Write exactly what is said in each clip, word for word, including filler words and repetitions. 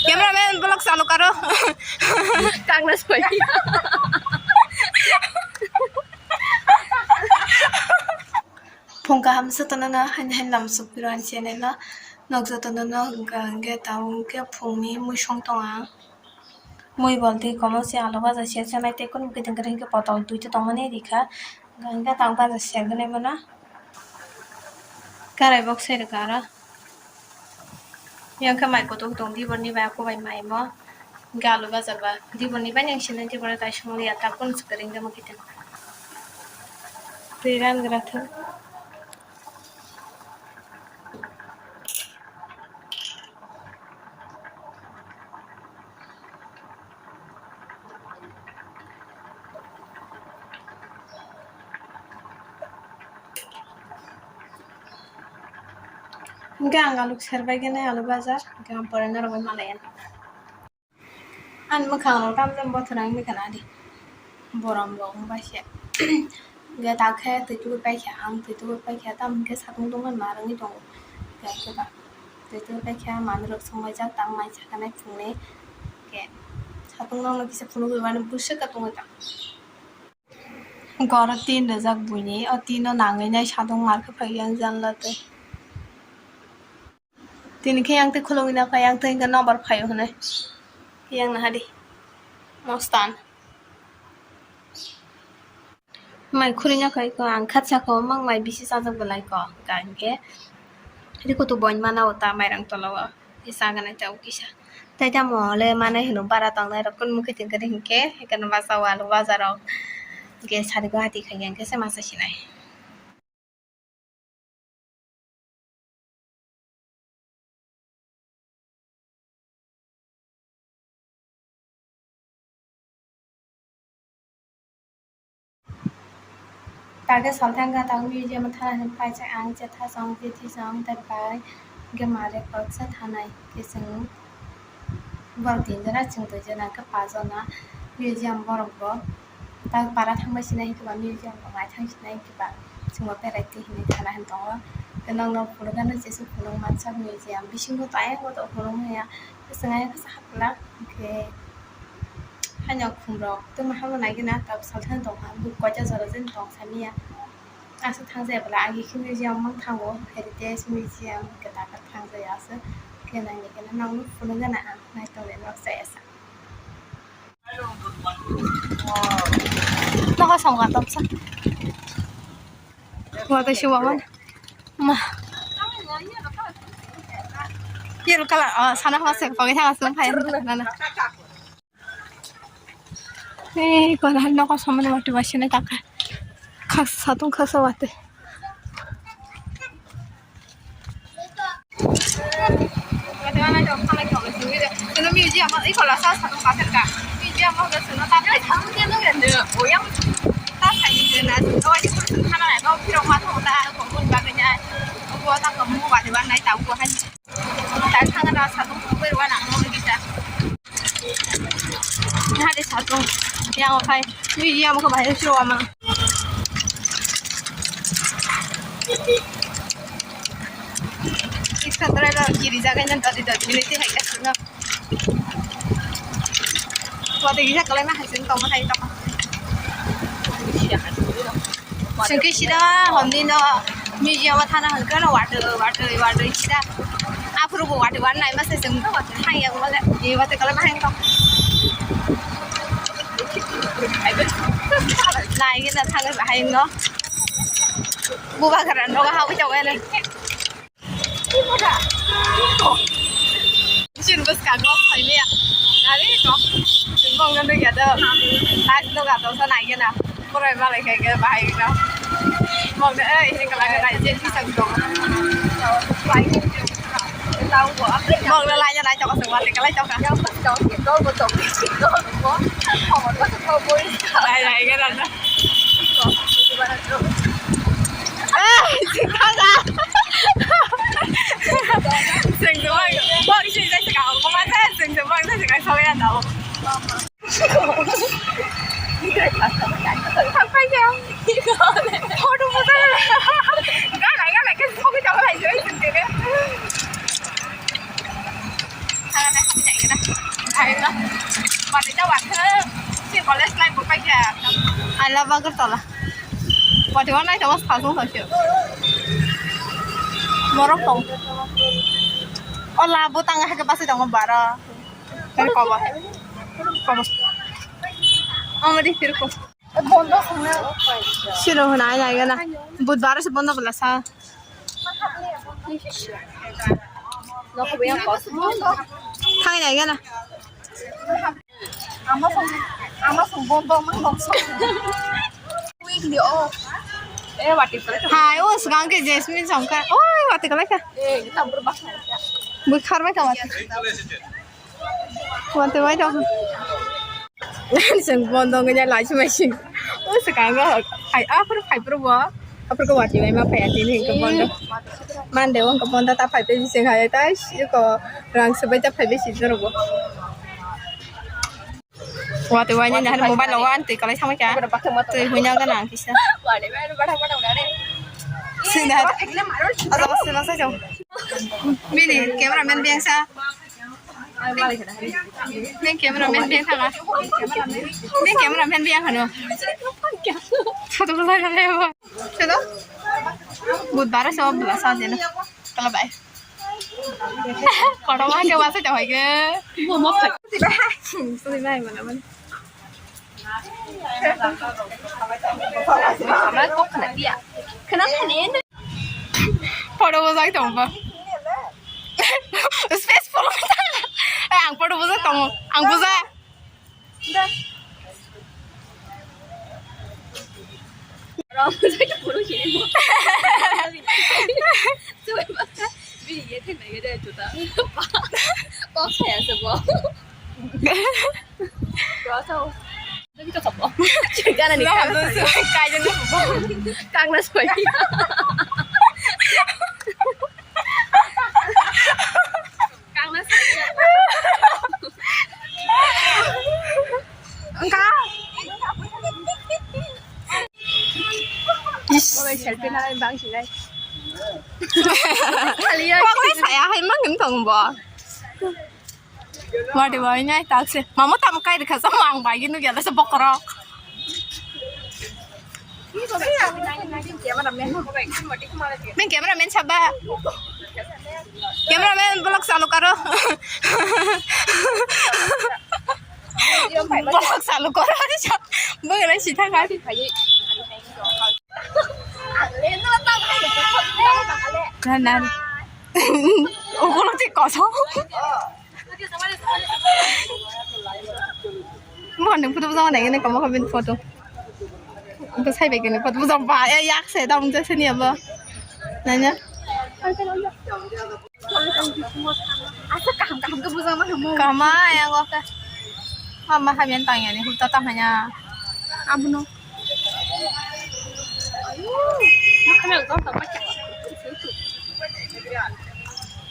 Cameraman vlog chalu karo. Kangna soi. Phung kaham jotono no haini haini lam sukpiro ani channel o. Nok jotono no hwnkha hwnkhe tabuk hwnkhe phungni mui song tongo ang. Mui bolti komo se alu baja siyasa nai tei kunu khe tongkhe potol duita tongmani rikha. Hwnkhe tabuk baja siyagwnai bono. Karai bok sai rwkha aro. Yang khe mai kutung tong diborni bai aku bai mai mo. Hwnkhe alu bajar ba diborni bai yang sinai diborni tai songli ya ta kun swkang ringde mo kiting. Twi ran gra thung. Hwnkhe ang alu serbai gwnai alu bajar, hwnkhe ang pore norok bai malai anw. Ani mwkhang rok tamo tamo bothor wngwi khana di, borom rok wngbai se. Hwnkhe takhe twi tubui paikha, ang twi tubui paikha, tamo hwnkhe satung tungmani ma rwngwi tongo. Hwnkhe ba twi tubui paikha, manwi rok songbaijak, tamo mai sakanai phungni. Hwnkhe satung nokno kisa phunugwi mani bwswk ka tongwi tong. Hwnkhe oro tin rijak buini, o tino nangwi nai satung markhe phai yang janla tei. Tini khe yang tei khulumwi na phai, yang tei hwnkhe nobar phaio hwnwi. Yang naha di. Mostan. Mai khurui na khai ko, ang khatsa ko, mang mai bisi chajak belai ko. Hwnkha hwnkhe. Rikutu boin mana o ta mairang tola o. Kisa gana chao kisa. Tai tamo le manai hino bara tongnai rok kun mukhe tingkhe hwnkhe. Hwnkhe no basa o alu bajar rok. Hwnkhe sari Guwahati khai hwnkhe se masa sinai. Takhe salthang gata museum thana hin paisa ang chetha song jethi song tai pai hwnkhe mare koksa thanai khe chwng borok tinjona chwng duijona hwnkhe pajona museum borok bo. Tak para thangbai sinai hwnkhe ba museum rok naithang sinai hwnkhe ba chwngno berai twi hinwi thana hin tongo. Hwnkhe nokno phunukgano jeswk phunuk mansak museum bisingo to ayang bo to phunuk manya chwng ayang khe hapla hwnkhe haino khum rok tongma hapla naigwna tabuk salthang tongkha buk koita jora jani tong samiya. Aswk thangjaya bwla agi khe museum mang thango heritage museum hwnkhe taka thangjaya aswk khe naini khe nokno phunukgana ang naitongni nok chaya sa. Nogo song watoksa. Watoi se wawan. Ma. Yellow color, oh, sana homa se pagi thang asung phai nana. Eh, kola nogo somani wati wasine taka. Khas satung khasa wati. Museum o, i kola sa sa ka pher ka. Museum o, sa sa ta thai. O yang ta thai ni na. O ji pur sun khana na. O phirok ma thong ta ko mun ba ga ya. O ta ko mu ba de ba nai ta ko han. Ta thang na sa ko ko wa na mo ni ta. Hade satung yang okai museum ko bahai siro ama. Riksha driver kiri jaga nang dodi dodi minute hai ka sino. Wate gisa kalai ma hasin tong hai tong. Chwng khe sida hwnwi no museum o thana hwn khe no watwi watwi watwi sida. Aphuru bo watwi wan nai masa chwng thang ya wale. Ni watwi kala bahai no. Nai gina thang bahai no. Bubagra no ha wi chawai le. Chini bwskango phaimaya gari kok. Chwng bongno nukya do. Light nukya do sa naigena. Borai malai khaikhe bahai no. Bongno ei hini kwlai nai je tisang do. Bongno laina nai chokha chwng wate kwlai chokha. Nai nai gena. Hai na. Mati ta wa khe. Si college life bo paikha. I love Agartala. Mati wa nai ta wa sa song sa. Morok tong. Ola bo tang ha ke basi tong bara. Kani kobo. Kobo. Amadi sir ko. Sino hwnai nai gana. Budbar se bondo bwla sa. Thang nai gana. Ama song, ama song bondo mang song. Hai, o swkang khe Jasmine song kha. Oi, wati kalai kha. Bui kharbai kha wati. Wati bai tong. Seng bondo nganya lai sumai sing. O swkang go. Hai, aphuru phai phuru bo. Aphuru go wati bai ma phai ati ni ko bondo. Mande wng ko bondo ta phai pe sing hai ta si ko rang se bai ta phai be si jor bo. Wati bai ni hari mobile lo wan te kalai samai kha. Te huina ga nang kisa. Sina. Aja sina sa jong. Bini cameraman biang sa. Neng cameraman biang thanga. Neng cameraman biang hano. Photo ko sai na lebo. Chalo. Budbar so bla sa dena. Kala bai. Kotor ma ke wasa jawai ke. Mo mo phai. Sui bai mana mana. Ama kok khana dia. Khana khane. Photo bojak tong ba. Space follow. Eh, ang photo bojak tong. Ang bojak. Bini ye thek nai ge de juta. Kok saya sebo. Kok sao. Gana ni kang na soi. Kang na soi. Kang na soi. Engka. Oke, selfie na bang sinai. Kalian. Kok saya hai mang tong bo. Wadi wai nyai taksi. Mamo tam kai dikha sa mang bai ginu gela sa bokorok. Min cameraman saba. Cameraman vlog chalu karo. Vlog chalu karo. Bwgwlai sithang ari. Na na. Ukulok ti kosong. Mohon ni photo bujang nai gini komo kobin photo. Itu sai begini photo bujang ba ya yak se dam je sini apa? Nanya. Asa kaham kaham ke bujang mah kamu. Kama yang oke. Mama hamian tanya ni huta tanya. Abuno.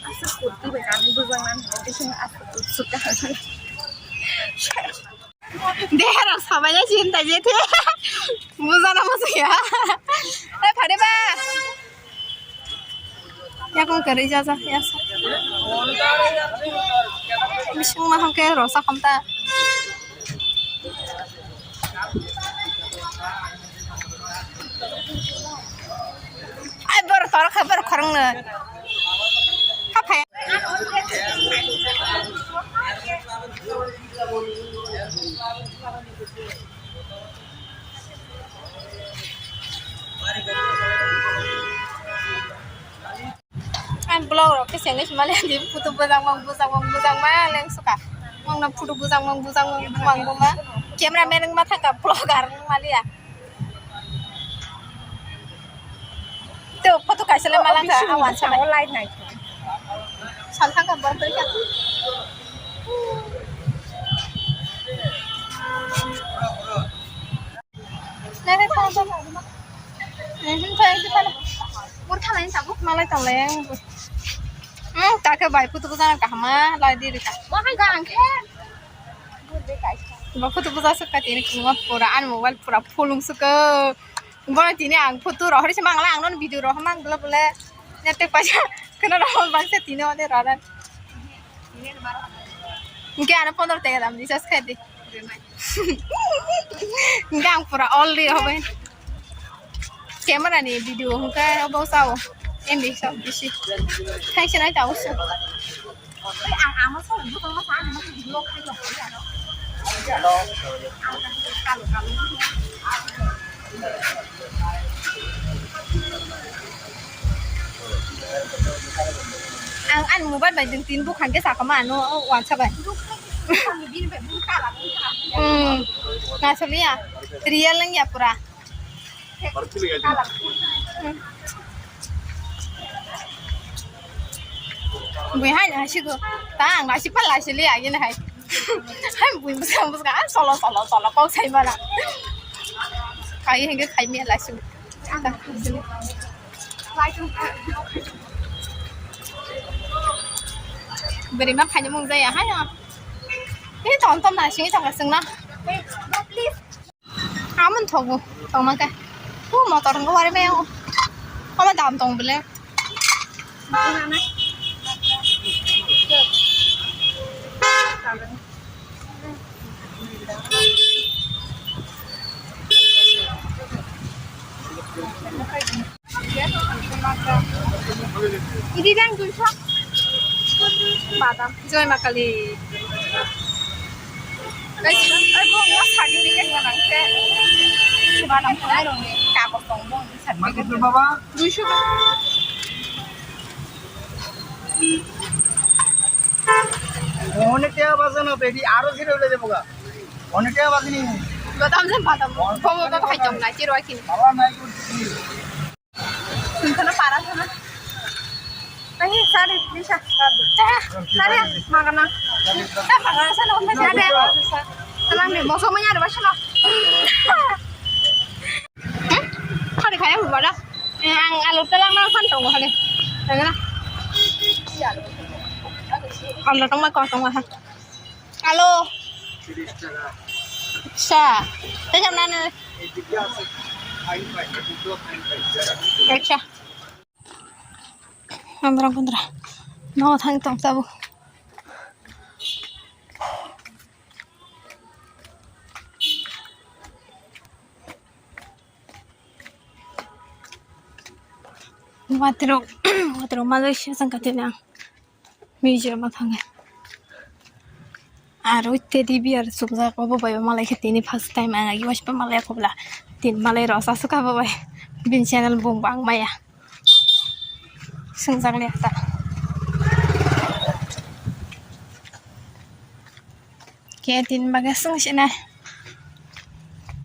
Asa kurti bai kami bujang nan. Asa kurti suka. Dera sabai ya cinta je the. Bujang na musuh ya. Eh, phade ba. Yakung kwrwi jajak ya sa. Bising ma hwnkhe rosa khamta. Ai borok torok kha borok khoroknwi. Haphai. Ang vlog rok khe sengwi se mali di photo bujang mang bujang mang bujang mang leng suka. Mang na photo bujang mang bujang mang bujang mang bo ma. Camera man wng ma thang ka vlogger wng mali ya. To photo kaisa le malang ka awan sa light nai. Sal thang ka bar ka. Nai, nai, thang, thang. Eh, hmm, thang, thang, thang. Mur khalai tabuk malai tong lai ang. Hmm, ta khe bai photo bujana kaham ma lai di rika. Mo hai gang khe. Ba photo buja suk ka tini kuma pura an mobile pura phulung suk. Bo tini ang photo rohori se mangla ang non video roh mang bla bla. Nete paisa kena roh bangsa tini ode roran. Hingke ano pondro tega dam recharge khai di. Hingke ang pura all ri hobai. Camera ni video hingke obo sao. M B sao bisi. Khai se nai tao se. Ang ama sao vlog khai lo. Ang ani mobile bai ding tin bukhang ke sakama ano wansa bai. Hmm. Nasoliya. Real lang ya pura. Hmm. Bui hai na sigo. Ta ang na si pala sili agi na hai. Hai bui busa busa ah solo solo solo kok sai mana. Kai henge kai mi la si. Beri ma phai mung jaya hai. Ini tonton na sini tong sing na. Amun thogo tongma khe. Hu motor wngkha wari maya o. Omo dam tong bele. Ini dan duiso. Badam. Joy Makali. Guys, ai bo mo certificate na nang se. Badam khanai rong ni kagos tong bo certificate. Duiso. One tea baja na bedi aro sire le debo ga. One tea baja ni. Badam se badam. Komo to khai tong na chiro kini. Baba nai ko. Sintana para sana. Tani sari bisa. Sari magana. Sari magana sana umpe sari. Salang ni boso manya ada basana. Hari kaya bubara. Ang alu telang na san tongo hari. Tengah. Alu tong ma kau tong ma ha. Alo. Sa. Tejam nana. Acha. Andra kundra. No thang tong tabu. Waterok, waterok malai sha sang kate na. Museum o thangwi. Aro teddy bear chukjak, obo bai o malai khe tini first time ang agi waisa malai khobla. Tin malai rw aswk abo bai. Bini channel bung bang maya. Swngjak le ta. Khe tin bagwi swng sinai.